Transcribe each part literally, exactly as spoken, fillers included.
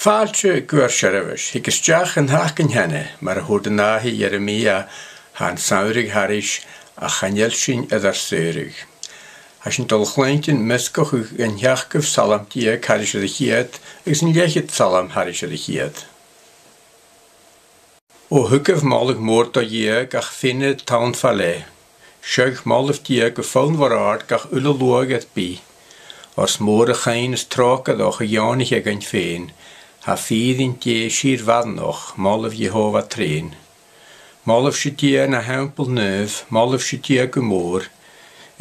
Fàilte gu ar seirbheis. Thig a-steach an taca an teine, mar a thuirt an fhàidh Ieremiah, tha an samhradh thairis ach chan eil sinn air ar saoradh. Tha sinn a' dol a chluinntinn measgachadh den t-seachdamh Salm deug thairis air a' cheud agus an leth-cheud Salm thairis air a' cheud. O thugaibh moladh mòr do Dhia, gach fine tonn fa leth. Seagh moladh Dia gu fonn bhur àird, gach uile shluagh air bith. Oir 's mòr a' chuimhne is tròcaireachd a dheònaich e dhuinn fhèin, tha fìrinn Dhè sìor-mhaireannach, moladh Iehòbhah treun. Molaibhse Dia na theampall naomh, molaibhse Dia gu mòr,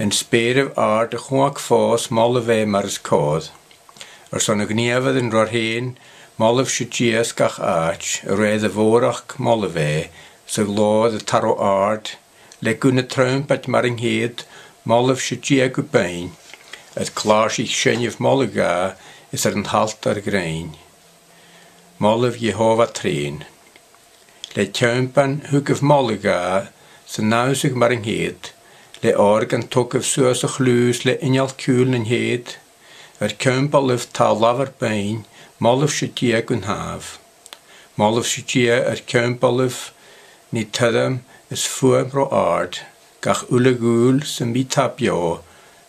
an speur àrd a chunnaic fòs, molaibh e mar as còir. Airson a ghnìomhairean ro fhèin, molaibhse Dia 's gach àit', a rèir a mhòrachd molaibh e, 's a ghlòir a tha ro àrd, le guth na trombaid mar an ceudn, molaibhse Dia gu buinn, air clàrsich seinneadh moladh dha, is air an t-altair ghrèin. Molaibh Iehòbhah treun. Le teumpan thugaibh moladh dha, san ionnsachadh mar an ceudn, le òrgan togaibh suas a chliù 's le inneal-ciùil nan tèid, air ceumballaibh tha labhair buinn, molaibhse Dia gun tàmh. Molaibhse Dia air ceumballaibh, nì tuaiream is fuaim ro àrd, gach uile dhùil 's am bi tha beò,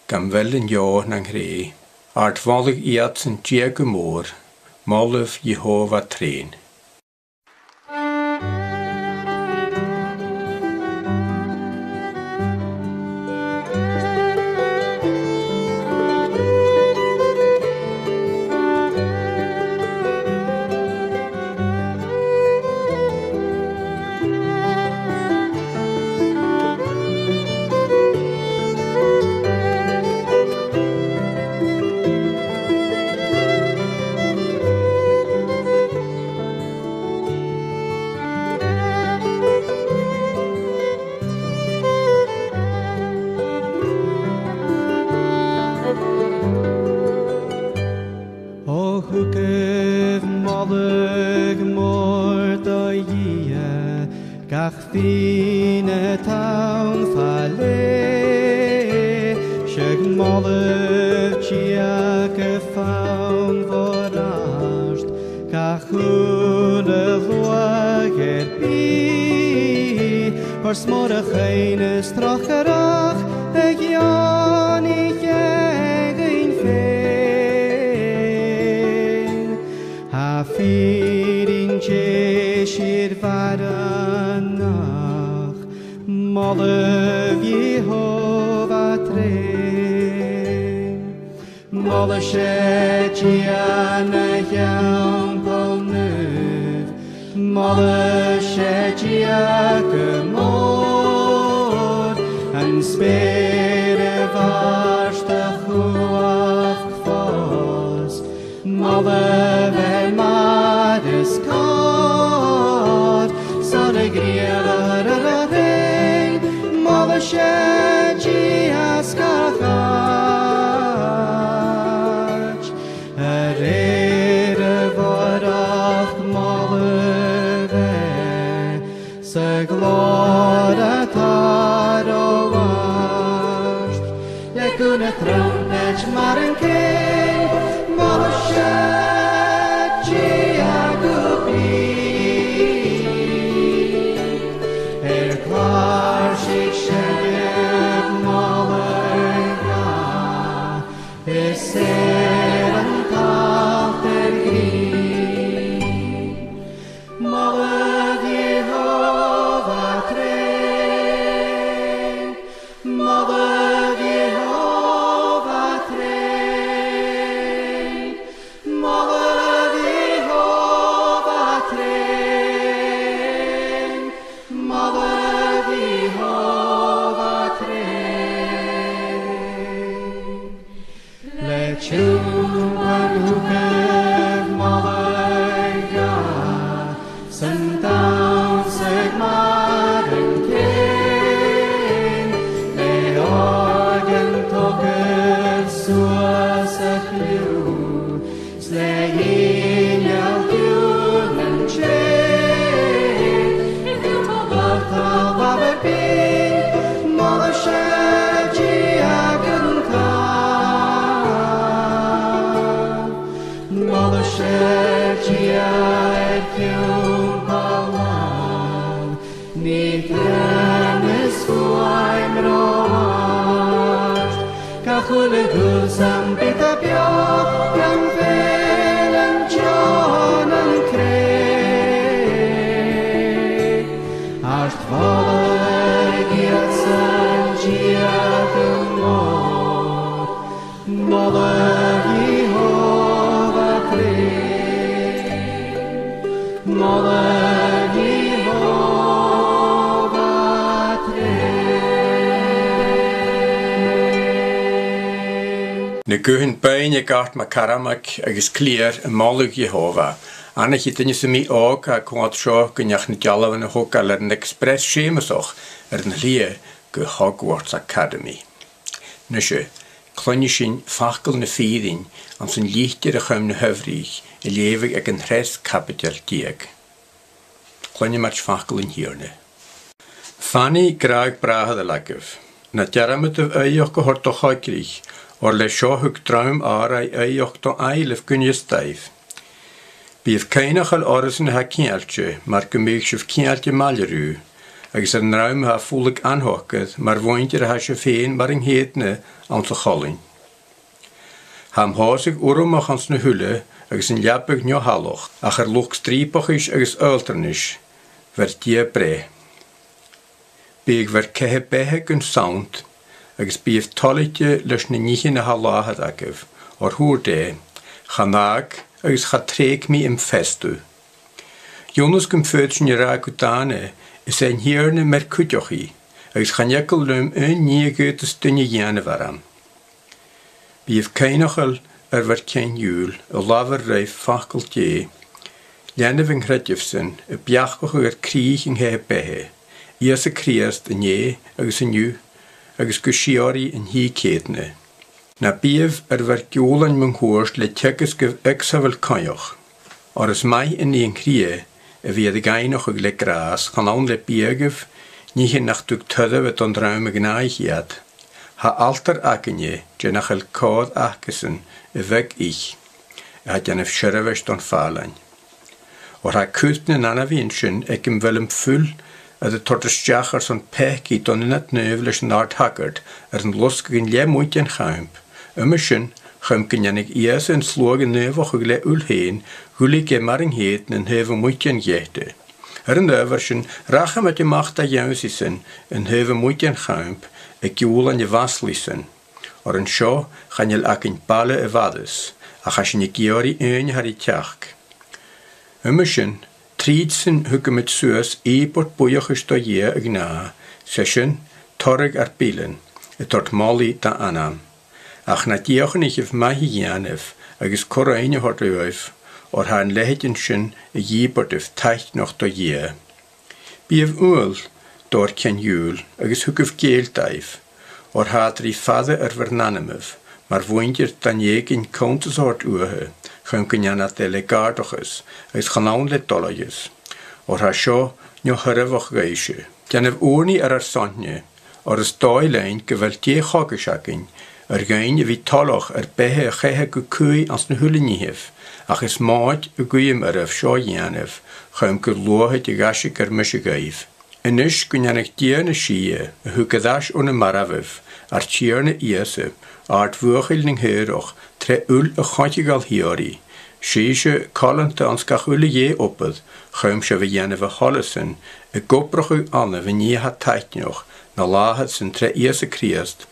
gam bheil an leò nan chrèidh. Àrd-mholadh iadsan Dia gu mòr, molaibh Iehòbhah treun. O thugaibh moladh mòr do Dhia, gach fine tonn fa leth. Seagh moladh Dia gu fonn bhur àird, gach uile shluagh air bith. Oir 's mòr a' chuimhne is tròcaireachd a dheònaich e dhuinn fhèin, tha fìrinn Dia sìor-mhaireannach, molaibh Iehòbhah treun. Molaibhse Dia na theampall naomh, molaibhse Dia gu mòr, an speur àrd a chunnaic fòs, molaibh e mar as còir. 'S ann a' ghrian a ro fhèin, molaibhse Dia 's gach àit', a rèir a mhòrachd molaibh e, 's a ghlòir a tha ro àrd. Le guth na trombaid mar an ceudn, molaibhse Dia gu binn. Air clàrsich seinneadh Cul a dhùil sam bith a beò, gam fèilean John an Crèith. Art mholadh iad san Dia gu mòr, moladh Iehòbhah trèigh. Moladh Iehòbhah trèigh. Na guthan binn aig Art MacCarmaig agus Cliar a' moladh Iehòbhah. An e duine sam bith òg a chunnaic seo gun deach na dealbhan a thogail air an Express Seumasach air an t-slighe gu Hogwarts Academy. Nise, cluinnidh sinn facal na fìrinn anns an litir a chum na h-uimhrich a leughadh aig an treas caibideil deug. Cluinnidh sinn facal an Tighearna. Fanaidh gràdh bràthaireil agaibh. Na dearmadaibh aoigheachd a thoirt do choigridh, oir le seo thug druim àraidh aoigheachd do ailleamh gun fhios daibh. Bithibh cuimhneachail orrasan a tha ceangailte, mar gum biodh sibh ceangailte maille riutha, agus air an druim a tha a' fulang ann an-dràsta, mar mhuinntir a tha sibh fhèin mar an ceudna anns a' cholainn. Tha am pòsadh urramach anns na h-uile agus an leabaidh neo-shalach, ach air luchd strìopachais agus aoldranais bheir Dia breith. Biodh ur ceithir beatha gun sannt, agus bithibh toilichte leis na nithean a tha làthair agaibh, oir thuirt e, chan fhàg agus cha trèig mi am feasgar. Dh'ionnsaicheas gum faod sinn a ràdh gu dàna, is e an Tighearna m' fhear-cuideachaidh, agus chan eagal leam aon nì a dh'fhaodas duine a dhèanamh orm. Bithibh cuimhneachail air ur ceann-iùil, a' labhair ribh facal Dhè. Leanaibh an creideamh-san, a' beachdachadh air crìch an ceithir beatha, Ìosa Crìosd an-dè agus an-diugh agus gu sìorraidh an tì ceudna. Na bithibh air ur giùlain mun cuairt le teagasg iogsabhail coinneach. Oir is math a nì an cridhe a bhith air a dhaingneachadh le gràs, chan ann le biadh, nithean nach tug toradh don dream a ghnàthaicheas iad. Tha altair againne, dè nach eil còir acasan a bhiodh ith, a tha dèanamh seirbheis don phàilean. Oir tha cuspair nan ainmhidhean sin aig am bheil am fuil air a toirt a-steach airson peacaidh don ionad naomh leis an àrd-shagart air an losgadh an leth-mhuidean-champ. Uime sin, chum gun dèanadh Ìosa an sluagh a naomhachadh le fhuil fhèin, dh'fhuiling e mar an ceudna an taobh a-muigh den gheata. Air an adhbhar sin, rachamaid a-mach dha ionnsaigh-san an taobh a-muigh den champ, a giùlain a' mhaslaidh-san. Oir an seo, chan eil againn baile a bharras, ach tha sinn ag iarraidh aon a tha ri teachd. Uime sin, tro sin thugamaid suas ìobairt buidheachais do Dhia a ghnàth, 's e sin, toradh ar bilean, a' toirt molaidh dha ainm. Ach na dìochuimhnichibh math a dhèanamh, agus cur-aonaidh a thoirt dhaibh, oir tha an leithid sin a dh'ìobairtear taitneach do Dhia. Bithibh umhail, a tha ur ceann-iùil, agus thugaibh gèill dhaibh, oir tha iad ri faire air ur n-anamaibh, mar mhuinntir dhan èiginn cunntas a thoirt uatha, chum gun dèan iad e le gàirdeachas, agus chan ann le doileachas, oir tha seo neo-thoirbheach dhuibhse. Dèanaibh ùrnaigh air ar son-ne, oir is dòigh leinn gu bheil dè-chogais againn, air dhuinn a bhith toilichte ar beatha a chaitheamh gu caoidh anns na h-uile nithibh, ach is mòd a' guidheam oirbh seo a dhèanamh, chum gur luathaichte a dh'fhaisg air mise dhuibh. A-nis gun dèanadh Dia na sìthe, a thug air ais o na marbhaibh ar Tighearna Ìosa, àrd-bhuachaille nan caorach, tro fhuil a choinneachadh shìorraidh, sibhse coileanta anns gach uile dhè-obair, chum sibh a dhèanamh a thoil-san, ag obrachadh annaibh an nì a tha taitneach, na làthair-san tro Ìosa Crìosd,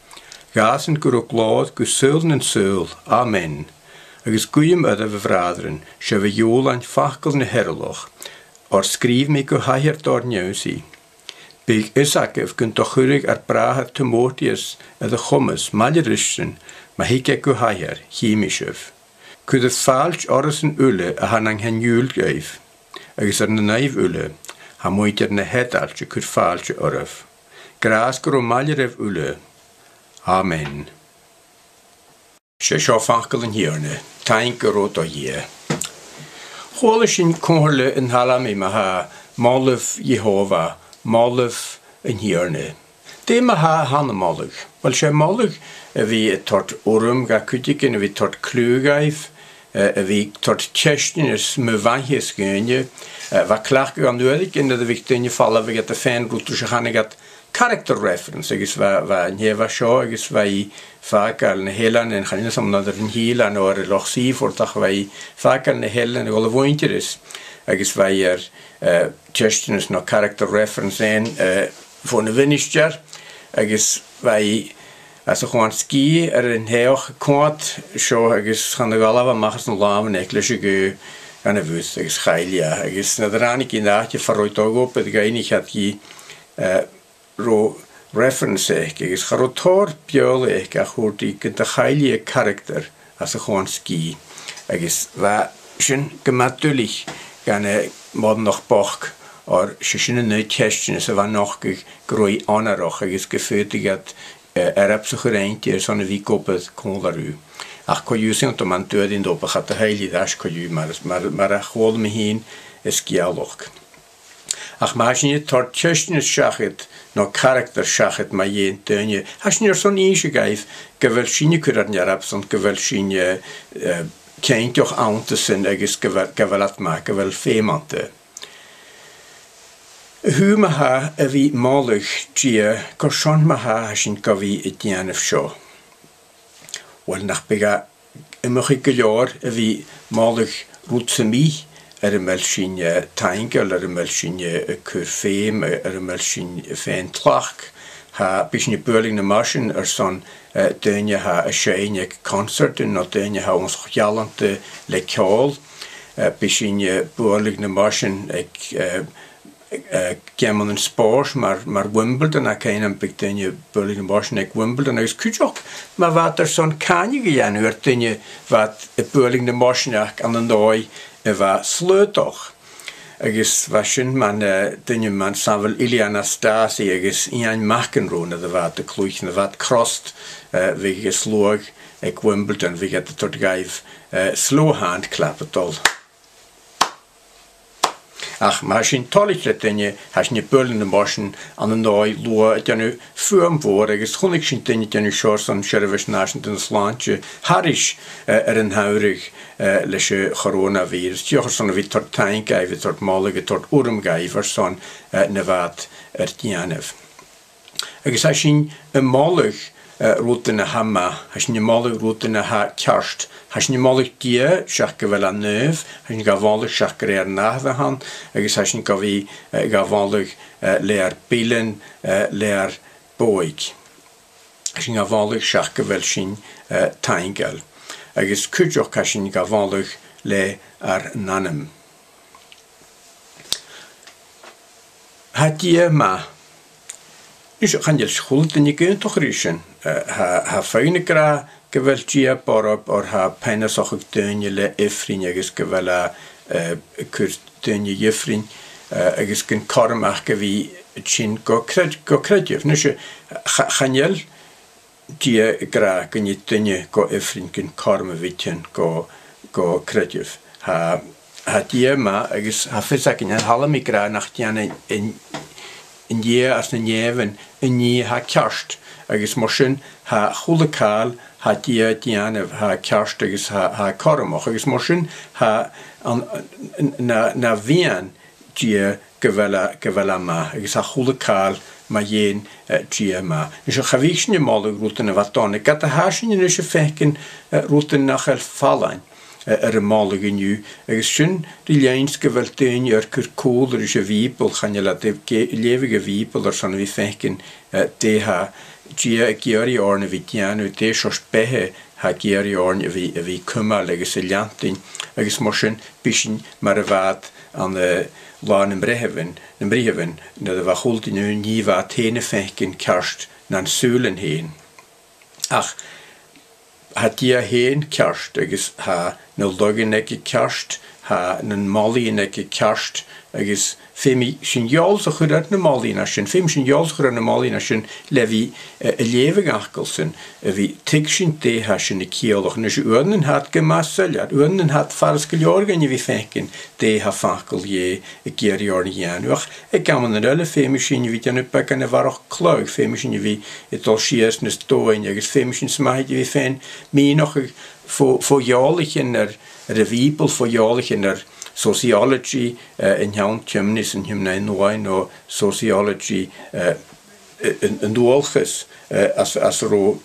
dhàsan gu robh glòir gu saoghal nan saoghal. Amen. Agus guidheam oirbh, a bhràithrean, sibh a ghiùlain facal na h-earalachd, oir sgrìobh mi gu h-aithghearr dor n-ionnsaigh. Bidh fhios agaibh gun do chuireadh ar bràthair Timòteus air a' chomas, maille ris-san, ma thig e gu h-aithghearr, chì mi sibh. Cuiribh fàilte orrasan uile a tha nan ceann-iùil dhuibh, agus air na naoimh uile, tha muinntir na h-Eadailt a' cur fàilte oirbh. Gràs gu robh maille ribh uile. Amen. 'S e seo facal an Tighearna, taing gu robh do Dhia. Chuala sinn comhairle an t-Salmair ma-thà, moladh Iehòbhah, moladh an Tighearna. Dè ma-thà a th' ann am moladh? Uill, 's e moladh a bhith a' toirt urram dha cuideigin, a bhith a' toirt cliù dhaibh, eh, a bhith a' toirt teisteanas mu mhaitheas dhaoine, eh, bha e cleachdte gu h-àraidh nuair a bhiodh daoine a' falbh, bhiodh iad a' faighinn rud ris a chanadh iad character reference, agus bha, bha an t-Èibhinn seo, agus bha i fàgail na h-eileanan, chan eil fhios agam an robh i air an t-eilean no air Loch Seaforth, ach bha i fàgail na h-eileanan a dhol a mhuinntir, agus bha i air, eh, teisteanas no character reference fhaighinn, eh, bho na mhinisteir, agus bha i às a' Chuan Sgìth air an taghadh a' coimhead seo, agus chan eil a dh'fhalbh a-mach às an làmhan aice leis a' ghaoth gun a' bhus, agus chaill i e, agus nuair a ràinig i an àite far an robh i a' dol a dh'obair, dh'fhaighnich iad dhi, eh, robh reference aice, agus cha robh tòrr Beurla aice, ach thuirt i gun do chaill i a character às a' Chuan Sgìth, agus bha sin gu math duilich dhan, eh, modhnach bochd, oir 's e sin an aon teisteanas a bha a' nochdadh gun robh i onarach agus gum faodadh iad, eh, earbsa a chur innte airson a bhith ag obair còmhla riutha. Ach co-dhiù, 's ann do mhan duaidh an obair, cha do chaill i air ais co-dhiù mar, mar, mar a chuala mi fhìn an sgeulachd. Ach ma tha sinn a' toirt teisteanas seachad, no character seachad mu dheidhinn duine, tha sinn airson innse dhaibh gu bheil sinn a' cur ar n-earbsan, gu bheil sinn, eh, eh, cinnteach annta sin agus gu bheil, gu bheil iad math, gu bheil feum annta. A thaobh ma-thà a bhith a' moladh Dia, carson ma-thà a tha sinn gu bhith a' dèanamh seo? Uill, nach biodh e iomchaidh gu leòr a bhith a' moladh rud sam bith air am bheil sinn, eh, taingeil, air am bheil sinn, eh, a' cur feum, eh, air am bheil sinn fèin tlachd. Tha, bidh sinn a' bualadh na maise airson, eh, daoine a tha a' seinn aig consairtean no daoine a tha ionnsachadh ealanta le ceòl. Eh, bidh sinn, eh, a' bualadh na maise aig, eh, eh, geamannan spòrs mar, mar Wimbledon, tha cuimhne agam, bhiodh daoine a' bualadh na maise aig Wimbledon, agus cuideachd ma bha iad airson càineadh a dhèanamh air duine, bha iad a' bualadh na maise aca ann an dòigh a bha slaodach. Agus bha sin mar, eh, duine mar Samuel Ilianastasia agus Iain McEnroe, nuair a bha iad a' cluich, nuair a bha iad crossed, eh, bhiodh an sluagh aig Wimbledon, bhiodh iad a' toirt dhaibh, eh, slow hand clap a' dol. Ach ma tha sinn toilichte le duine, tha sinn a' bualadh na maise ann an dòigh luath a' dèanamh fuaim mhòr, agus chunnaic sinn daoine a' dèanamh seo airson Seirbheis Nàiseanta na Slàinte thairis, eh, air an t-samhradh, eh, leis a' choròna-bhìoras. Dìreach airson a bhith a' toirt taing dhaibh, a' toirt moladh, a' toirt urram dhaibh airson, eh, na bha iad air dèanamh. Agus tha sinn a' moladh, eh, rudan a tha math, tha sinn a' moladh rudan a tha ceart, tha sinn a' moladh Dia seach gu bheil e naomh, tha sinn ga mholadh seach gur e ar n-Athair a th' ann, agus tha sinn gu bhith, eh, ga mholadh, eh, le ar bilean, eh, le ar bodhaig. Tha sinn ga mholadh seach gu bheil sinn, eh, taingeil. Agus cuideachd tha sinn ga mholadh le ar n-anam. Tha Dia math. Nis, chan eil a h-uile duine ag aontachadh ri sin. Eh, tha, tha feadhainn ag ràdh gu bheil Dia borb oir tha e a' peanasachadh daoine le ifrinn agus gu bheil e, eh, a' cur daoine dha ifrinn, eh, agus gun cothrom aca a bhith a' tighinn gu creid-, gu creideamh. Nis, cha-, chan eil Dia ag ràdh gun tèid duine gu ifrinn gun cothrom a bhith a' tighinn gu, gu creideamh. Tha, tha Dia math agus tha fios againn, tha Hallamaidh ag ràdh nach dèan an, an, an Dia às na nèamhan an nì a tha ceart, agus mar sin tha a h-uile càil a tha Dia a' dèanamh, tha e ceart agus tha, tha e cothromach, agus mar sin tha an, na, na mhiann Dia gu bheil e, gu bheil e math, agus tha a h-uile càil mu dheidhinn, eh, Dia math. Nis, cha bhi sinn a' moladh rudan a bha dona, ged a tha sinn a-nis a' faicinn, eh, rudan nach eil fallain, eh, air am moladh an-diugh, agus sin ri linn 's gu bheil daoine air cur cùl ris a' Bhìoball, chan eil iad a' ge-, leughadh a' Bhìobaill airson a bhith a' faicinn, eh, dè tha Dia ag iarraidh oirnn a bhith a' dèanamh, dè seòrsa beatha tha e ag iarraidh oirnn a bhith, a bhith a' cumail agus a' leantainn, agus mar sin bidh sinn mar a bha iad ann an, eh, Là nam Breitheamhan, nam Breitheamhan, nuair a bha a h-uile duine ùine, bha iad fhèin a' faicinn ceart nan sùilean fhèin. Ach tha Dia fhèin ceart agus tha na laghan aige ceart, tha na molaidhean aige ceart, agus feumaidh sinn eòlas a chur air na molaidhean sin, feumaidh sinn eòlas a chur air na molaidhean sin le bhith, eh, a' leughadh an fhacail sin, a bhith a' tuigsinn dè tha sin a' ciallachadh. Nis, uaireannan tha iad gu math soilleir, uaireannan tha iad furasta gu leòr dhuinn a bhith a' faicinn dè tha facal Dhè ag iarraidh oirnn a dhèanamh. Ach aig amannan eile feumaidh sinn a bhith a' dèanamh beagan a bharrachd cladh, feumaidh sinn a bhith a' dol sìos nas domhainn, agus feumaidh sinn 's mathaid a bhith faighinn mìneachadh fo, fo eòlaichean air, air a' Bhìoball, fo eòlaichean air sociology, eh, an t-seann tiomnaidh 's an tiomnaidh nuaidh, no sociology, eh, an, an dualchas, eh, às, às an robh,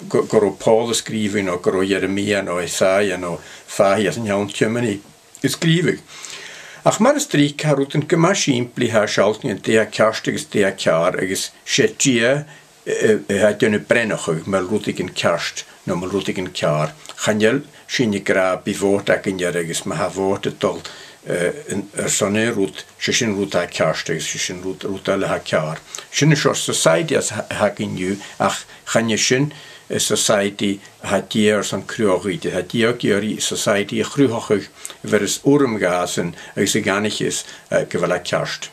gu, gun robh Pòl a' sgrìobhadh, no gun robh Ieremiah, no Isaiah, no Fàidheas an t-seann tiomnaidh a' sgrìobhadh. Ach mar as trice, tha rudan gu math sìmplidh a tha a' sealltainn dè tha ceart agus dè tha ceàrr, agus 's e Dia, eh, eh, a tha a' dèanamh breithneachadh gu bheil rudeigin ceart no gu bheil rudeigin ceàrr. Chan eil sinne ag ràdh, bidh vote againn air, agus ma tha vote a' dol, eh, an, airson aon rud, 's e sin an rud a tha ceart, agus 's e sin an rud, rud eile a tha ceàrr. Sin an seòrsa society a th', a th' againn an-diugh, ach chan e sin an society a tha Dia airson cruthachadh idir. Tha Dia ag iarraidh society a chruthachadh a bheireas urram dhaibhsan agus a dh'aithnicheas, eh, gu bheil e ceart.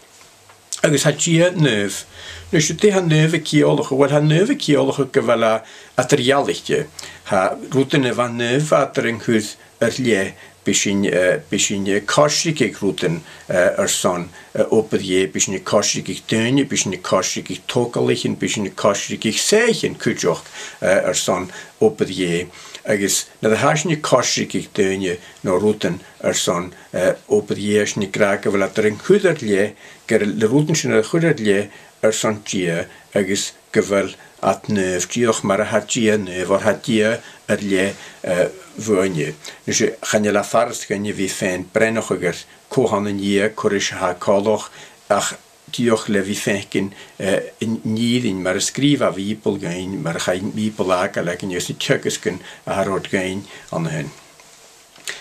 Agus tha Dia naomh. Nise, dè tha naomh a' ciallachadh? Uill, tha naomh a' ciallachadh gu bheil e eadar-dhealaichte. Tha rudan a bha naomh, bha iad air an cur air leth. Bidh sinn, eh, bidh sinn a' coisrigeadh rudan, eh, airson, eh, obair Dhè, bidh sinn a' coisrigeadh daoine, bidh sinn a' coisrigeadh togalaichean, bidh sinn a' coisrigeadh soithichean cuideachd, eh, airson obair Dhè. Agus nuair a tha sinn a' coisrigeadh daoine no rudan airson, eh, obair Dhè, tha sinn ag ràdh gu bheil iad air an cur air leth, gu bheil na rudan sin air a chur air leth airson Dia, agus gu bheil iad naomh, dìreach mar a tha Dia naomh, oir tha Dia air leth, eh, bhuainne. Nise, chan eil e furasta dhuinne a bhith a' faighinn breithneachadh air cò th' ann an Dia, cò ris a tha e coltach, ach dìreach le bhith a' faicinn, eh, an fhìrinn mar a sgrìobh am Bìoball dhuinn, mar a chaidh am Bìoball fhàgail againn, agus na teagasgan a tha air a thoirt dhuinn an sin.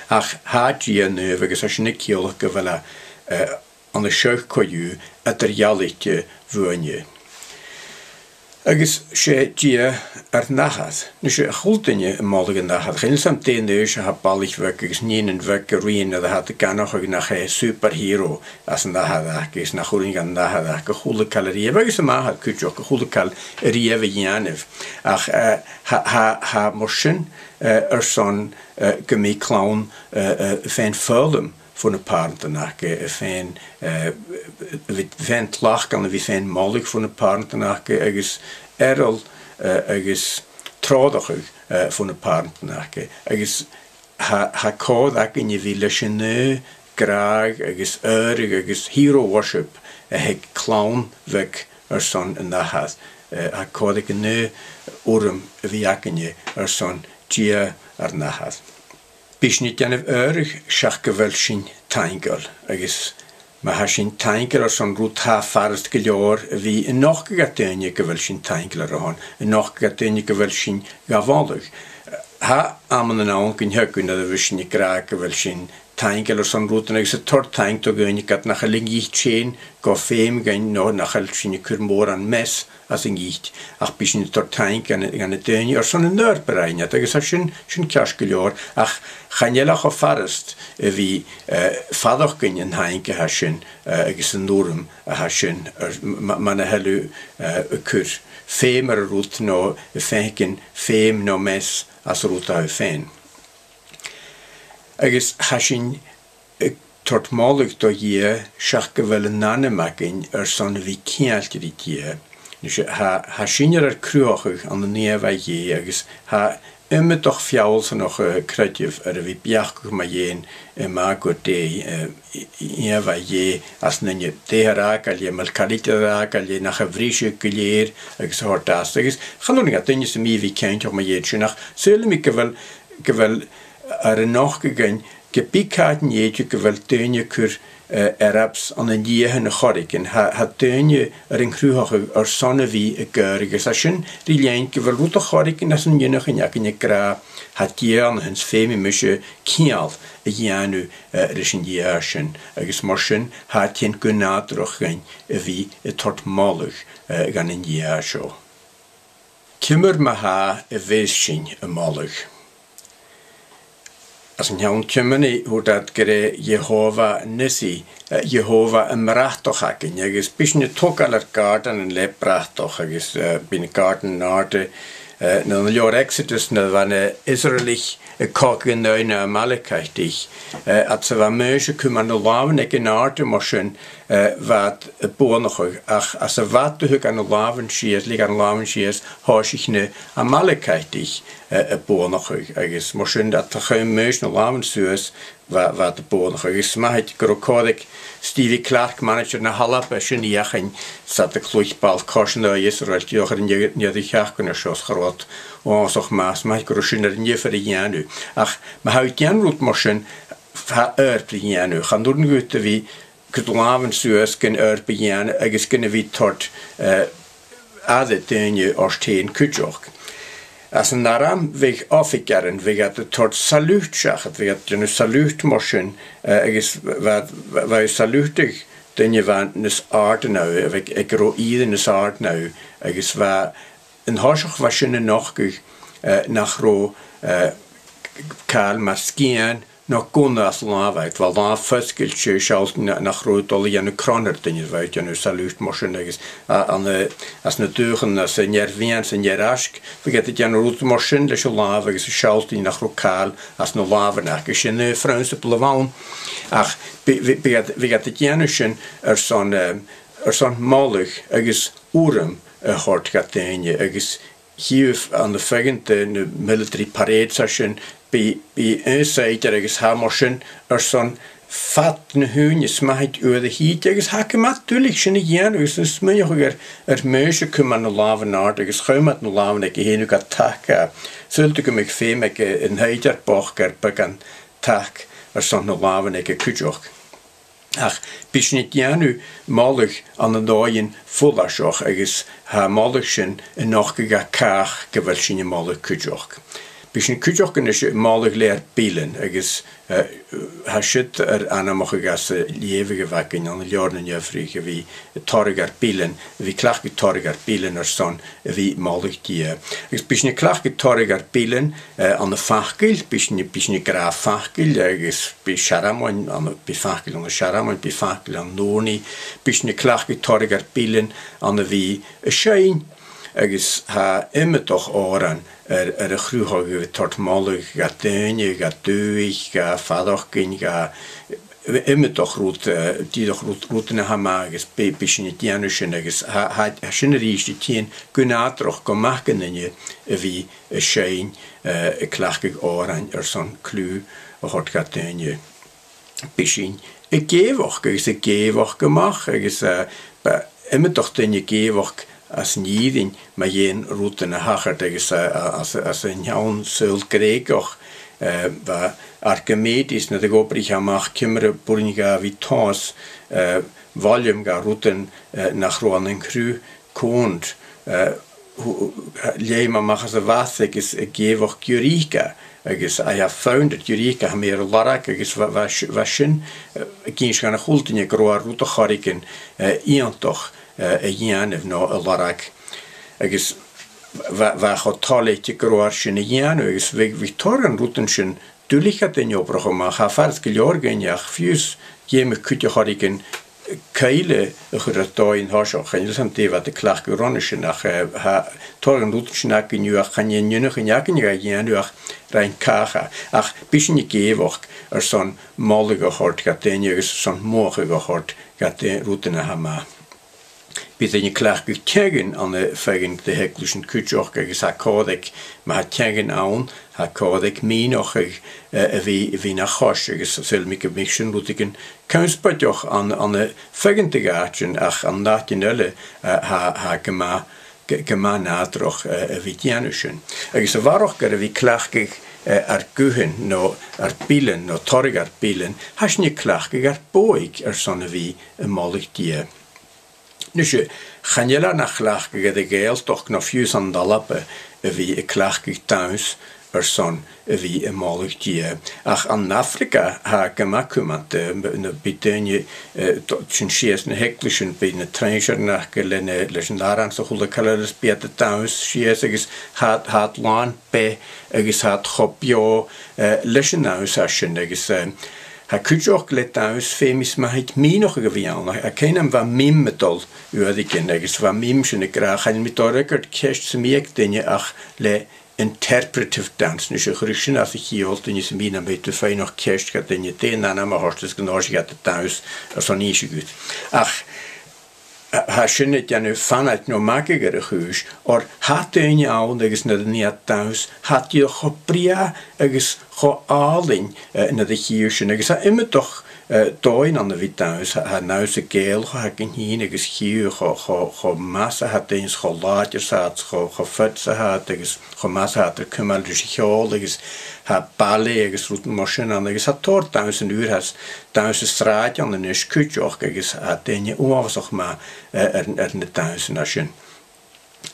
Ach tha Dia naomh, agus tha sin a' ciallachadh gu bheil e, eh, ann an seagh co-dhiù, eadar-dhealaichte bhuainne. Agus 's e Dia ar n-Athair. Nise, tha a h-uile duine a' moladh an Athar. Chan eil fhios agam dè an aois a tha balaich bheag agus nigheanan beag a' ruighinn nuair a tha iad ag aithneachadh nach e superhero as an Athair aca, agus nach urrainn dhan Athair aca a h-uile càil a-riamh, agus am Athair cuideachd, a h-uile càil a-riamh a dhèanamh. Ach, eh, tha, tha, tha mar sin, eh, airson, eh, gum bi clann, eh, eh, a' faighinn foghlam bho na pàrantan aca, a' faighinn, eh, a bhith, a' faighinn tlachd ann a bhith a' faighinn moladh bho na pàrantan aca, agus earailt, eh, agus treòrachadh, eh, bho na pàrantan aca. Agus tha, tha còir againn a bhith leis an aon ghràdh agus adhradh agus hero worship a th' aig clann bheag airson an Athar. Eh, tha còir aig an aon urram a bhith againne airson Dia ar n-Athair. Bidh sinn a' dèanamh adhradh seach gu bheil sinn taingeil, agus ma tha sinn taingeil airson rud, tha e furasta gu leòr a bhith a' nochdadh do dhaoine gu bheil sinn taingeil airson, a' nochdadh do dhaoine gu bheil sinn ga mholadh. Tha amannan ann gun teagamh nuair a bhios sinn ag ràdh gu bheil sinn taingeil airson rudan agus a' toirt taing do dhaoine ged nach eil an giotal sin gu feum dhuinn no nach eil sinn a' cur mòran meas às an giotal, ach bidh sinn a' toirt taing dha na, dha na daoine airson an adhbhar a rinn iad, agus tha sin, sin ceart gu leòr, ach chan eil e cho furasta a bhith, eh, a' faireachdainn an taing a tha sin, eh, agus an urram a tha sin, air, ma, ma, mura h-eil thu, eh, a' cur feum air an rud no a' faicinn feum no meas às an rud a tha thu fhèin. Agus tha sinn a' toirt moladh do Dhia seach gu bheil an anam againn airson a bhith ceangailte ri Dia. Nise, tha, tha sinne air ar cruthachadh ann an ìomhaigh Dhè, agus tha iomadach feallsanachadh, eh, creideimh air a bhith beachdachadh mu dheidhinn, eh, math gu dè, eh, i-, i-, ìomhaigh Dhè às an duine, dè tha air fhàgail dheth, a bheil càil idir air fhàgail dheth, nach eil e a' briseadh gu lèir agus a thoirt às. Agus chan urrainn dha duine sam bith a bhith cinnteach mu dheidhinn sin, ach saoilidh mi gu bheil, gu bheil air a nochdadh dhuinn ge bith càit an tèid thu gu bheil daoine a' cur, eh, earbsa ann an diathan a' choreigin. Tha, tha daoine air an cruthachadh airson a bhith ag adhradh, agus tha sin ri linn gu bheil rud a' choreigin às an eanchainn againn ag ràdh, tha Dia ann a shin, 's feumaidh mise ceangal a dhèanamh, eh, ris an Dia sin. Agus mar sin, tha e a' tighinn gu nàdarrach dhuinn a bhith a' toirt moladh, eh, dhan an Dia seo. Ciamar ma-thà a bhios sinn a' moladh? Anns an t-seann tiomnaidh, thuirt iad gur e Iehòbhah Nissi, eh, Iehòbhah am bratach againn, agus bidh sinn a' togail ar gàirdeanan le bratach, agus, eh, bidh na gàirdeanan an-àirde, eh, ann an leabhar Exodus, nuair a bha na Israelite a' cogadh an aghaidh na Amalekiteach, eh, iad-sa bha Maois a' cumail na làmhan aige an-àirde mar sin, eh, bha iad a' buannachadh, ach anns a' bhad a thug e na làmhan sìos, leig e na làmhan sìos, thòisich na Amalekiteach, eh, a' buannachadh, agus mar sin, iad a chùm Maois na làmhan suas, bha, bha iad a' buannachadh. Agus 's mathaid gun robh còir aig Stevie Clarke, manaidsear na h-Alba, sin fheuchainn, 's iad a' cluich ball-coise an Ìosraeil, dìreach air an deireadh-sheachdain an seo, 's cha robh iad uabhasach math, 's mathaid gun robh sin air an diofar a dhèanamh. Ach ma tha thu a' dèanamh rud mar sin, tha oidhirp ri dhèanamh. Chan urrainn dhut a bhith a' cur do làmhan suas gun oidhirp a dhèanamh agus gun a bhith a' toirt, eh, aire dhaoine ort fhèin cuideachd. Anns an arm, bhiodh oifigearan, bhiodh iad a' toirt salute seachad, bhiodh iad a' dèanamh salute mar sin, eh, agus bha, bha, bha thu a' saluteadh duine a bha nas àirde na thu, a bha aig, aig an robh ìre nas àirde na thu, agus bha, an toiseach bha sin a' nochdadh, eh, nach robh, eh, càil mar sgian no gunna anns an làmh agad, bha an làmh fosgailte a' sealltainn na-, nach robh thu a' dol a dhèanamh cron air duine, bha thu a' dèanamh salute mar sin agus a-, ann an, anns na dùthchannan, anns an ear-mheadhan, san ear-aiseag, bhiodh iad a' dèanamh rud mar sin leis an làmh agus a' sealltainn nach robh càil anns na làmhan aca. Sin an phrionnsabal a bh' ann, ach bhi-, bhi-, bhiodh iad, bhiodh iad a' dèanamh sin airson, em, airson moladh agus urram a thoirt dha daoine, agus chì thu ann am feadhainn de na military parades a tha sin, bidh, bidh aon saighdear agus tha mar sin airson fad na h-ùine, 's mathaid uair a thìde, agus tha e gu math duilich sin a dhèanamh, agus a' smaoineachadh air, air muise a' cumail na làmhan àrd agus a' cumail na làmhan aige fhèin a' gabhail tac. Saoil thu gum biodh feum aig, eh, an saighdear bochd air beagan tac airson na làmhan aige cuideachd. Ach bidh sinn a' dèanamh moladh ann an dòighean follaiseach agus tha am moladh sin a' nochdadh dha càch gu bheil sinn a' moladh cuideachd. Bidh sinn cuideachd a-nis a' moladh le ar bilean agus, eh, tha siud air anmochadh às an leughadh a bh' againn ann an Leabhar nan Eabhraidhich, a bhith a' toireadh ar bilean, a bhith a' cleachdadh toradh ar bilean airson a bhith a' moladh Dia. Agus bidh sinn a' cleachdadh toradh ar bilean, eh, ann am faclan, bidh sinn, bidh sinn ag ràdh faclan, agus bidh searmon ann, bidh faclan ann an searmon, bidh faclan ann an ùrnaigh, bidh sinn a' cleachdadh toradh ar bilean ann a bhith a' seinn, agus tha iomadach òran air, air a chruthachadh a' toirt moladh dha daoine, dha dùthaich, dha faireachdainn, dha iomadach rud, eh, dìreach rud, rudan a tha math, agus bidh, bidh sinn a' dèanamh sin, agus tha, tha, tha sin a-rithist a' tighinn gu nàdarrach gu math gun duine a bhith a' seinn, eh, a' cleachdadh òrain airson cliù a thoirt dha daoine. Bidh sinn ag èigheachd agus ag èigheachd a-mach, agus, eh, bha iomadach duine ag èigheachd às an Fhìrinn mu dheidhinn rudan a thachairt, agus, eh, às, às an t-seann saoghal Greugeach, eh, bha Archimedes, nuair a dh'obraich e a-mach ciamar a b' urrainn dha a bhith tomhas, eh, volume dha rudan, eh, nach robh ann an cruth còmhnard, eh, thu-, thu-, leum e a-mach às a' bhàta agus ag èigheachd Eureka, agus "I have found it, Eureka, tha mi air an lorg," agus bha, bha s-, bha sin, eh, ag innse dhan a h-uile duine gun robh e air rud air choreigin, eh, iongantach, eh, a dhèanamh no a lorg. Agus bha, bha e cho toilichte gun robh e air sin a dhèanamh, agus bhiodh, bhiodh tòrr dha na rudan sin duilich dha daoine obrachadh a-mach. Tha e furasta gu leòr dhuinne, ach fiù 's dh'fheumadh cuid air choreigin cuibhle a chur air dòigh an toiseach. Chan eil fhios agam dè bha iad a' cleachdadh roimhe sin, ach, eh, tha tòrr dha na rudan sin againn an-diugh, ach chan e an aon duine againn a tha ga dhèanamh ach roinn càch. Ach bidh sinn ag èigheachd airson moladh a thoirt dha daoine agus airson mothachadh a thoirt dha dai-, rudan a tha math. Bidh daoine a' cleachdadh teangan ann am feadhainn de dh'eaglaisean cuideachd, agus tha còir aig, ma tha teangan ann, tha còir aig mìneachadh, eh, a bhith, a bhith na chois, agus saoilidh mi gum bi sin rudeigin connspaidseach ann, ann am feadhainn de dh'àitean, ach ann an àitean eile, eh, tha, tha e gu math, gu, gu math nàdarrach, eh, a bhith a' dèanamh sin. Agus a bharrachd air a bhith a' cleachdadh, eh, ar guthan, no ar bilean, no toradh ar bilean, tha sinn a' cleachdadh ar bodhaig airson a bhith a' moladh Dia. Nise, chan eil e na chleachdadh air a' Ghàidhealtachd no fiù 's ann an Alba a bhith a' cleachdadh dannsa airson a bhith a' moladh Dia. Ach ann an Afraga tha e gu math cumanta, eh, na, bidh daoine, eh, do-, sin sìos na h-eaglaisean, bidh na truinnsearan aca le na, leis an aran 's a h-uile càil eile, is bidh iad a' dannsa sìos agus tha, tha iad làn beatha agus tha iad cho beò, eh, leis an dannsa sin agus, eh, tha cuideachd le dannsa feumaidh 's mathaid mìneachadh a bhith ann. Aig aon àm bha mime a' dol uaireigin agus bha mime sin ag ràdh, chan eil mi a' dol a fhreagairt ceist sam bith aig duine ach le interpretive dance. Nise, chuireadh sin às a chiall duine sam bith nam biodh tu a' faighneachd ceist dha duine, dè an t-ainm a th' ort is gun tòisich iad a' dannsa airson innse dhut. Ach tha sin a' dèanamh fanaid no magadh air a' chùis, oir tha daoine ann agus nuair a nì iad dannsa, tha iad cho brèagha agus cho àlainn, eh, nuair a chì thu sin, agus tha iomadach, eh, dòigh ann a bhith dannsa, tha, tha dannsa Gàidhealach againn fhìn agus chì thu cho, cho, cho math 's a tha daoine 's cho làidir 's a tha iad, cho, cho fit 's a tha iad agus cho math 's a tha iad air cumail ris a' cheòl agus tha ballet agus rudan mar sin ann agus tha tòrr dannsa ùr, tha dannsa sràidean a-nis cuideachd agus tha daoine uabhasach math, eh, air, air na dannsan sin.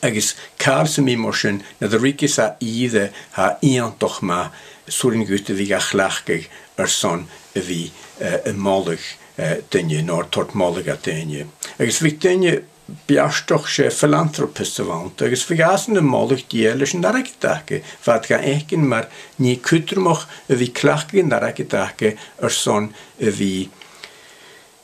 Agus càil sam bith mar sin, nuair a ruigeas e ìre, tha e iongantach math, 's urrainn dhut a bhith ga chleachdadh airson a bhith, eh, a' moladh, eh, daoine, no a' toirt moladh do dhaoine. Agus bhiodh daoine beartach, 's e philanthropist a bh' annta, agus bhiodh esan a' moladh Dia leis an airgead aca, bha iad ga fhaicinn mar nì cudromach a bhith a' cleachdadh an airgead aca airson a bhith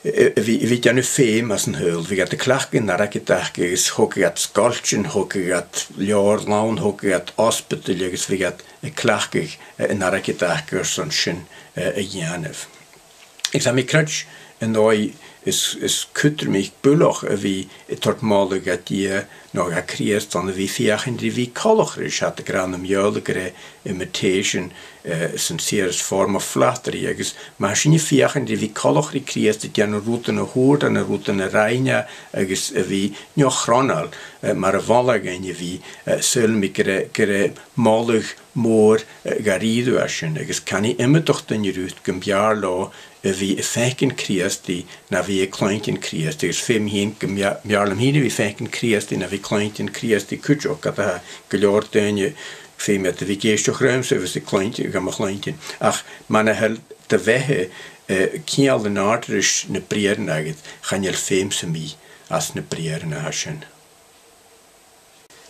a, a bhith, a bhith a' dèanamh feum às an t-saoghal, bhiodh iad a' cleachdadh an airgead aca agus thogadh iad sgoiltean, thogadh iad leabharlann, thogadh iad ospadal agus bhiodh iad a' cleachdadh, eh, an airgead aca airson sin, eh, a dhèanamh. Agus tha mi a' creids' an dòigh as, as cudromaiche buileach a bhith a' toirt moladh do Dhia no do Chrìosd ann a bhith a' feuchainn ri bhith coltach ris, tha iad ag ràdh nam Beurla gur e imitation, eh, sincere form of flattery, agus ma tha sinn a' feuchainn ri bhith coltach ri Crìosd, a' dèanamh rudan a thubhairt e, na rudan a rinn e, agus a bhith neo-chronail, eh, mar a mholadh e dhuinn a bhith, eh, saoilidh mi gur e, gur e moladh mòr, eh, dha-rìribh a tha sin, agus canaidh iomadach duine riut gum b' fheàrr leotha a bhith a' faicinn Crìosdaidh na bhith a' cluinntinn Crìosdaidh, agus feumaidh mi fhìn gum b' fheàrr, b' fheàrr leam fhìn a bhith a' faicinn Crìosdaidh na bhith a' cluinntinn Crìosdaidh cuideachd, ged a tha gu leòr daoine, feumaidh iad a bhith ag èisteachd riumsa a bhios a' cluinntinn, gam chluinntinn. Ach mura h-eil do bheatha, eh, ceangal an-àirde ris na briathran agad, chan eil feum sam bith às na briathran a tha sin.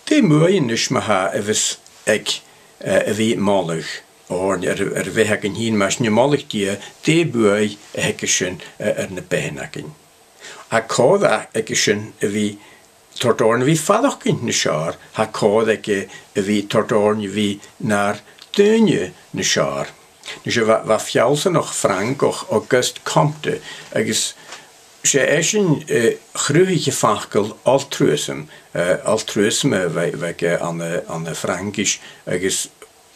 Dè buaidh a-nis ma-thà a bhios aig, eh, a bhith a' moladh oirnn air, air a' bheatha againn fhìn, ma tha sinn a' moladh Dia, dè buaidh a th' aige sin, eh, air na beathannan againn? Tha còir aige sin a bhith toirt oirnn a bhith a' faireachdainn nas fheàrr, tha còir aige a bhith toirt oirnn a bhith nar daoine nas fheàrr. Nise, bha, bha feallsanach Frangach, Auguste Comte, agus 's e esan, eh, a chruthaich am facal altruism, eh, altruisme, bha, bha aige ann an, ann am Fraingis, agus,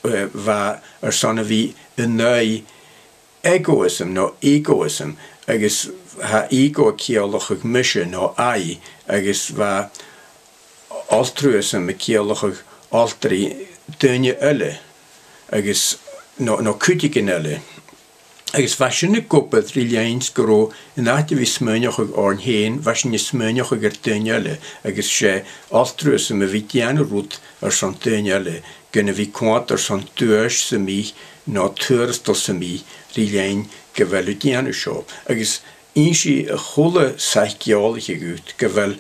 eh, bha e airson a bhith an aghaidh egoism no egoism, agus tha ego a' ciallachadh mise no I, agus bha altruism a' ciallachadh altru, daoine eile, agus no, no cuideigin eile. Agus bha sin ag obair ri linn 's gun robh, an àite a bhith a' smaoineachadh oirnn fhèin, bha sinn a' smaoineachadh air daoine eile, agus 's e altruism a bhith a' dèanamh rud airson daoine eile, gun a bhith a' coimhead airson duais sam bith no tuarastal sam bith ri linn gu bheil thu a' dèanamh seo. Agus innsidh a h-uile saic-eòlaiche dhut gu bheil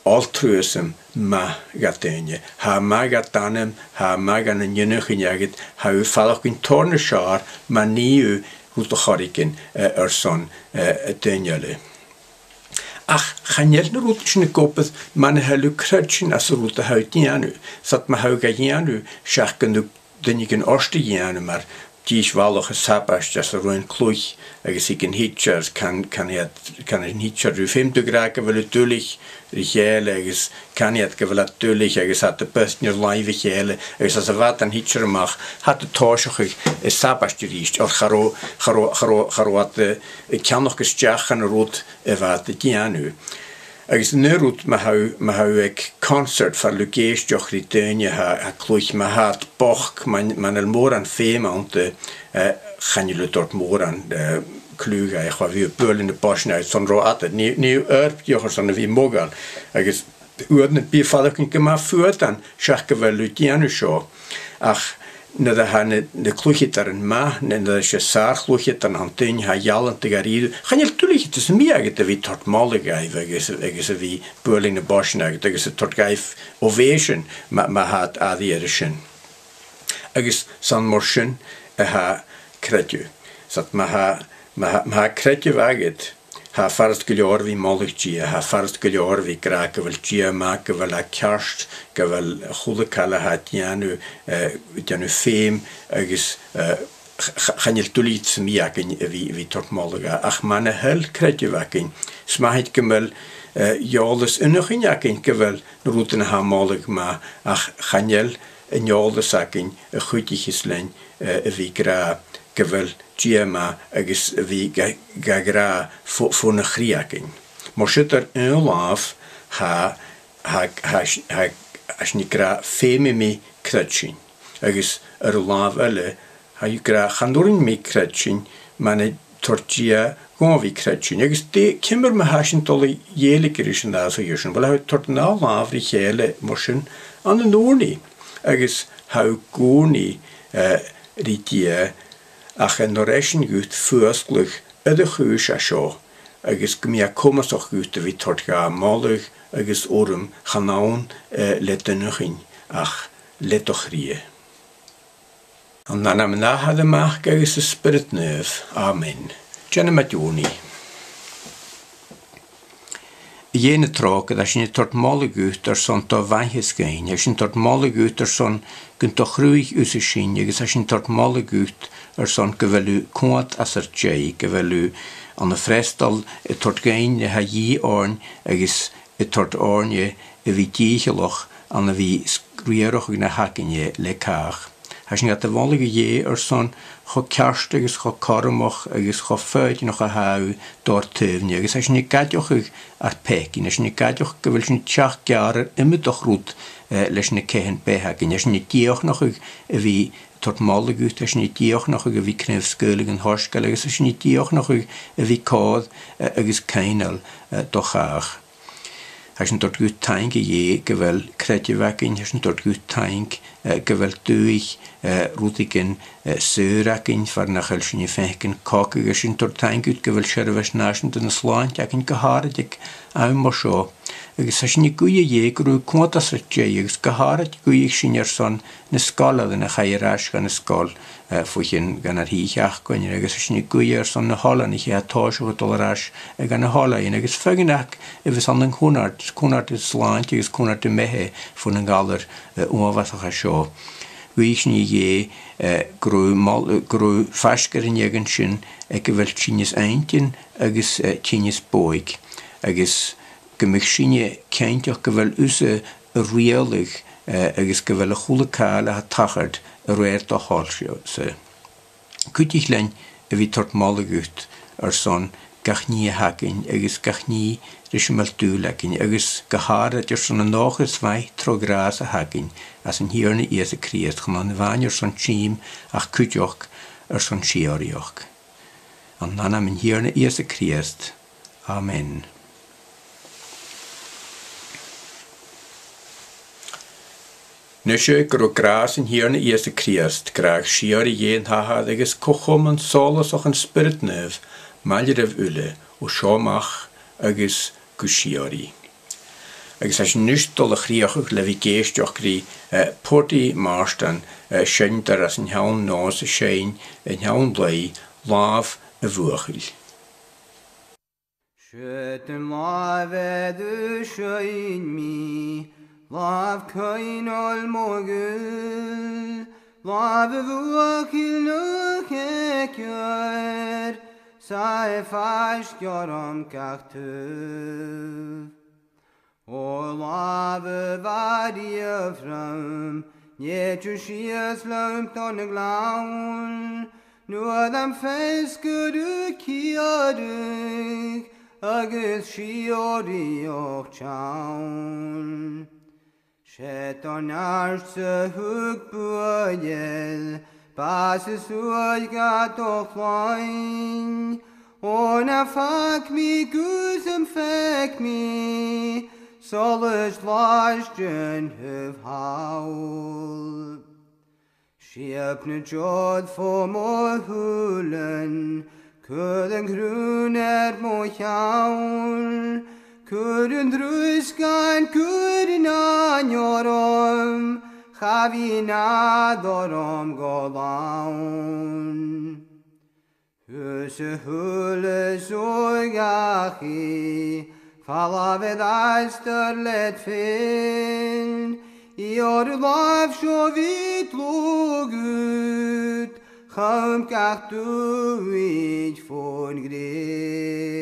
altruism math dha daoine. Tha e math dhan anam, tha e math dhan an iongnadh agad, tha thu a' faireachdainn tòrr nas fheàrr ma nì thu rud air choreigin, eh, airson, eh, daoine eile. Ach chan eil na rudan sin ag obair mura h-eil thu a' creidsinn anns an rud a tha thu a' dèanamh. 'S iad ma tha thu ga dhèanamh seach gun tug duine gun ort a dhèanamh, mar dithis bhalach a' sabaid anns an raon-cluich, agus thig an teacher, can, can iad, can an teacher riutha, feumaidh tu a ràdh gu bheil thu duilich ri chèile, agus canaidh iad gu bheil iad duilich, agus tha iad a' bìdeadh air làimh a chèile, agus anns a' bhad an teacher a-mach, tha iad a' tòiseachadh a' sabaid a-rithist, oir cha robh, cha robh, cha robh, cha robh iad, eh, a' ceannach a-steach an rud a bha iad a' dèanamh. Agus an aon rud ma tha thu, ma tha thu aig concert far an do tha thu ag èisteachd ri daoine a tha, tha a' cluich, ma tha iad bochd, ma, mura h-eil mòran feum annta, eh, chan eil thu a' toirt mòran, eh, cliù dhaibh, cha bhi thu a' bualadh na boisean airson ro fhada, nì, nì thu oidhirp dheth airson a bhith modhail, agus uaireannan bidh thu a' faireachdainn gu math fuadain seach gu bheil thu a' dèanamh seo. Ach nuair a tha na, na cluicheadairean math, nuair a tha sàr-chluicheadairean ann, daoine a tha ealanta dha-rìribh, chan eil duilgheadas sam bith agad a bhith a' toirt moladh dhaibh agus, agus a bhith a' bualadh na boisean agad agus a' toirt dhaibh ovation ma, ma tha iad airidh air sin. Agus 's ann mar sin a tha creideamh. 'S iad ma tha, ma tha, ma tha creideamh agad, tha e furasta gu leòr a bhith a' moladh Dia, tha e furasta gu leòr a bhith ag ràdh gu bheil Dia math, gu bheil e ceart, gu bheil a h-uile càil a tha e a' dèanamh, eh, a' dèanamh feum agus, eh, ch-, ch-, chan eil duilgheadas sam bith againn a bhith, a bhith toirt moladh dha, ach mura h-eil creideamh againn, 's mathaid gum bi, eh, eòlas air a bhith againn gu bheil na rudan a tha moladh math, ach chan eil an eòlas againn a chuidicheas leinn, eh, a bhith ag ràdh gu bheil Dia math agus a bhith ga, ga ràdh fo, fo na chridhe againn. Mar sin air aon làmh, tha, tha, tha, tha, tha sinn ag ràdh feumaidh mi creidsinn, agus air an làmh eile, tha thu ag ràdh chan urrainn mi creidsinn, mura toir Dia dhomh a bhith creidsinn. Agus dè, ciamar ma tha sinn a' dol a dhèiligeadh ris an ath-, ath-, ath-, sin? Uill, tha thu a' toirt an ath làmh ri chèile mar sin ann an ùrnaigh, agus tha thu ag ùrnaigh, eh, ri Dia, ach an do dh'èist e dhut fuasgladh air a' chùis a tha seo, agus gum bi e comasach dhut a bhith toirt dha moladh agus urram chan ann, eh, le d' aonachadh ach le do chridhe. An ainm an Athar, a' Mhic agus an Spioraid Naoimh. Amen. Dèanamaid ùrnaigh. A Dhè na tròcair, tha sinn a' toirt moladh dhut airson do mhaitheas dhuinn, tha sinn a' toirt moladh dhut airson gun do chruthaich thusa sinn, agus tha sinn a' toirt moladh dhut airson gu bheil thu cumhachdach às ar dèidh, gu bheil thu ann am freastal a' toirt dhuinn na tha dhìth oirnn agus a' toirt oirnne a bhith dìcheallach ann a bhith s-, riarachadh na th' againne le càch. Tha sinn gad mholadh, a Dhè, airson cho ceart agus cho cothromach agus cho foighidneach a tha thu dor taobh-ne, agus tha sinn ag aideachadh ar peacaidhean, tha sinn ag aideachadh gu bheil sinn a' teachd geàrr air iomadach rud, eh, leis na caithean-beatha againn. Tha sinn a' dìochuimhneachadh a bhith toirt moladh dhut, tha sinn a' dìochuimhneachadh a bhith craobh-sgaoileadh an t-soisgeil, agus tha sinn a' dìochuimhneachadh a bhith còir, eh, agus coibhneil, eh, do chàch. Tha sinn a' toirt dhut taing, a Dhè, gu bheil creideamh againn, tha sinn a' toirt dhut taing, eh, gu bheil dùthaich, eh, rudeigin, eh, saor againn, far nach eil sinn a' faicinn cogadh, tha sinn a' toirt taing dhut gu bheil seirbheis nàiseanta na slàinte againn gu h-àraid aig àm mar seo. Agus tha sinn a' guidhe, a Dhè, gun robh thu cumhachdach às ar dèidh, agus gu h-àraid guidhidh sinn airson na sgoilearan a chaidh air ais dhan an sgoil, eh, bho chionn gun ar h-oidhche aca-san, agus tha sinn a' guidhe airson na h-oileanaich a tha a' tòiseachadh a' dol air ais, eh, dhan na h-oileanaich, agus feadhainn aca a bhios ann an cunnart, cunnart de shlàinte agus cunnart de bheatha bhon ghalar, eh, uabhasach seo. Guidhidh sinn, a Dhè, eh, gun robh mol-, gun robh faisg air an fheadhainn sin, eh, gu bheil tinneas inntinn agus, eh, tinneas bodhaig, agus gum bi sinne cinnteach gu bheil thusa a' riaghladh, eh, agus gu bheil a h-uile càil a tha a' tachairt a rèir do thoil-sa. Cuidich leinn a bhith toirt moladh dhut airson gach nì a th' againn agus gach nì ris am bheil dùil againn, agus gu h-àraid airson an dòchas mhath tro ghràs a th' againn às an Tighearna Ìosa Crìosd, chan ann a-mhàin airson tìm ach cuideachd airson sìorraidheachd. Ann an ainm an Tighearna Ìosa Crìosd. Amen. Nise gun robh gràs an Tighearna Ìosa Crìosd, gràdh sìorraidh Dhè an t-Athair agus co-chomann sòlasach an Spioraid Naoimh, maille ribh uile, o seo a-mach agus gu sìorraidh. Agus tha sinn a-nis a' dol a chrìochnachadh le bhith ag èisteachd ri, eh, Porty Marsden, eh, seinneadair às an t-seann nòs a' seinn an t-seann laoidh, Làmh a' Bhuachaille. Siud an làmh air a sheinn mi, làmh coibhneil mo ghuil, làmh a' bhuachaill na cheucair, 's e faisg orm gach taobh. O làmh a bha riamh rium, nì thu sìos leam don ghleann, nuair a dh'fhàs gu ruige ciaradh agus sìorraidheachd teann. 'S e do neart-sa thug buaidh, bàs is uaigh do chloinn, o na fhàg mi gus am faic mi solais làidir thall. Siab na deòir fo mo shùilean, cuir an crùn air mo cheann, cuir an trusgan, cuir an àithne orm, cha bhi nàdar orm gu lann. Thusa a chuala 's a dh'fhaodadh, falbh air astar leat fhèin, iarr an làmh seo bhith dlùth dhut, Cùm gach dùthaich fon ghrèin.